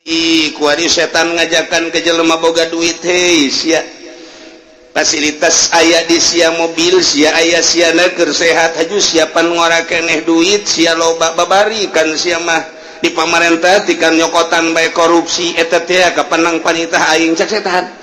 Ih, kuari setan ngajakan ke jelema boga duit, hei sia, fasilitas aya di sia, mobil sia aya, sia keur sehat, haju siapan ngora keneh, duit sia loba, babari kan sia mah di pamarentah tikan nyokotan bae korupsi, eta teh kapanang panitah aing, cek setan.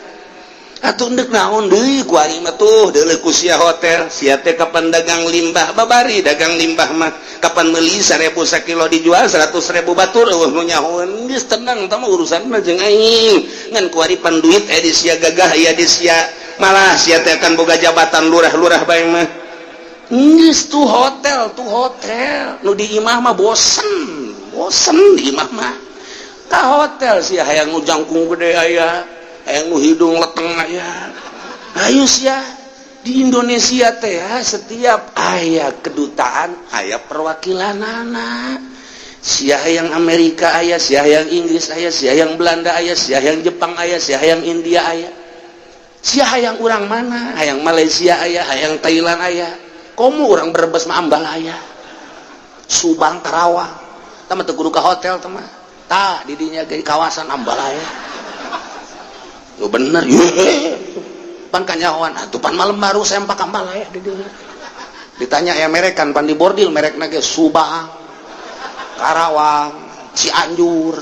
Atuh ndek naon deui ku aing mah? Tuh deuleu ku sia hotel, sia teh kapan dagang limbah, babari dagang limbah mah kapan meuli 1000 sakilo dijual 100.000, batur euweuh nu nyahoeun. Geus tenang, tah mah urusan mah jeung aing. Ngan kuari pan duit di sia gagah aya di sia, malah sia teh akan boga jabatan lurah-lurah bae mah. Geus tuh hotel, tuh hotel nu di imah mah bosen bosen di imah mah, ka hotel sia. Hayang nu jangkung gede aya, hayang nu hidung leteng aya, ayo sia. Di Indonesia teh setiap aya kedutaan aya perwakilan anak sia. Yang Amerika aya sia, yang Inggris aya sia, yang Belanda aya sia, yang Jepang aya sia, yang India aya sia. Hayang urang mana? Hayang Malaysia aya, hayang Thailand aya, komo urang Brebes mah Ambalaya, Subang, Karawang. Tah teu kudu ka hotel tah mah, tah di dinya ge kawasan Ambalaya. Yo bener ye, pan kanyahoan atuh, pan malam baru sempak Ambalaya di dinya. Ditanya ya merekan, pan di bordil merekna ge Subang, Karawang, Cianjur.